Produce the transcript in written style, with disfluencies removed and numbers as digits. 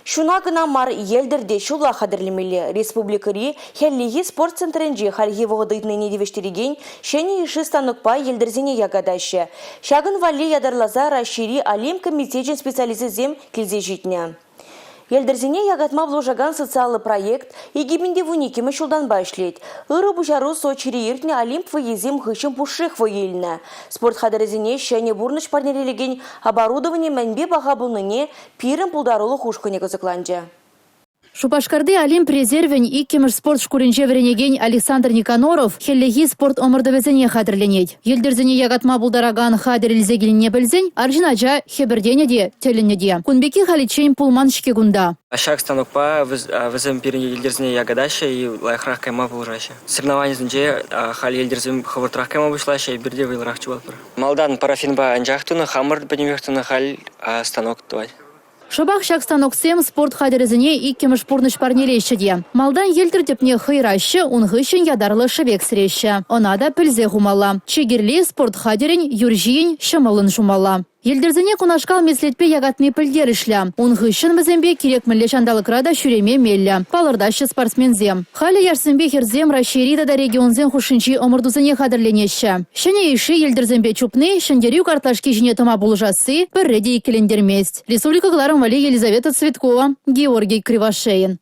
Ҫуна кӑна мар, йӗлтӗр те ҫулла хатӗрлемелле. Республикӑри хӗллехи спорт центрӗнче хальхи вӑхӑт ыйтнине тивӗҫтерекен ҫӗнӗ йышши станокпа йӗлтӗрсене якатаҫҫӗ. Ҫакӑн валли ятарласа Раҫҫейри Олимп комитечӗн специалисчӗсем килсе ҫитнӗ. Йӗлтӗрсене якатма пулӑшакан социаллӑ проект 2012-мӗш ҫултанпа ӗҫлет. Ырӑ пуҫару Сочире иртнӗ Олимп вӑййисем хыҫҫӑн пушшех вӑй илнӗ. Спорт хатӗрӗсене ҫӗнӗ пурнӑҫ парнелекен оборудовани мӗнпе паха пулнине пирӗн пултарулӑх ушкӑнӗ кӑсӑкланчӗ. Шупашкарти Олимп резервӗн иккӗмӗш спорт шкулӗнче вӗренекен Александр Никоноров хӗллехи спорт ӑмӑртӑвӗсене хатӗрленет. Йӗлтӗрсене якатма пултаракан хатӗр илсе килнине пӗлсен арҫын ача хӗпӗртенӗ те, тӗлӗннӗ те. Кун пекки халиччен пулман-ҫке кунта. Ҫак станокпа вӗсем пирӗн йӗлтӗрсене якатаҫҫӗ и лайӑхрах кайма пулӑшаҫҫӗ. Соревнованисенче халь йӗлтӗрсем хӑвӑртрах кайма пуҫлаҫҫӗ, эпир те вӑйлӑрах чупатпӑр. Малтан парафинпа анчах тунӑ, хамӑр пӗтӗмпех тунӑ, халь станок тӑвать. Шӑпах ҫак станоксем спорт хатӗрӗсене иккӗмӗш пурнӑҫ парнелеҫҫӗ те. Малтан йӗлтӗр тӗпне хӑйраҫҫӗ, ун хыҫҫӑн ятарлӑ шӗвек сӗреҫҫӗ. Ӑна та пӗлсе хумалла. Чи кирли спорт хатӗрӗн юр ҫийӗн ҫӑмӑллӑн шумалла. Йӗлтӗрсене кунашкал меслетпе якатни пӗлтерӗшлӗ. Ун хыҫҫӑн вӗсемпе кирек мӗнле ҫанталӑкра та ҫӳреме меллӗ, палӑртаҫҫӗ спортсменсем. Халӗ яшсемпе хӗрсем Раҫҫейри тата регионсен хушшинчи ӑмӑртусене хатӗрленеҫҫӗ. Ҫӗнӗ йышши йӗлтӗрсемпе чупни ҫӗнтерӳ картлашки ҫине тӑма пулӑшасси пӗрре те иккӗлентермест. Республика кӑларӑм валли Елизавета Цветкова, Георгий Кривошеин.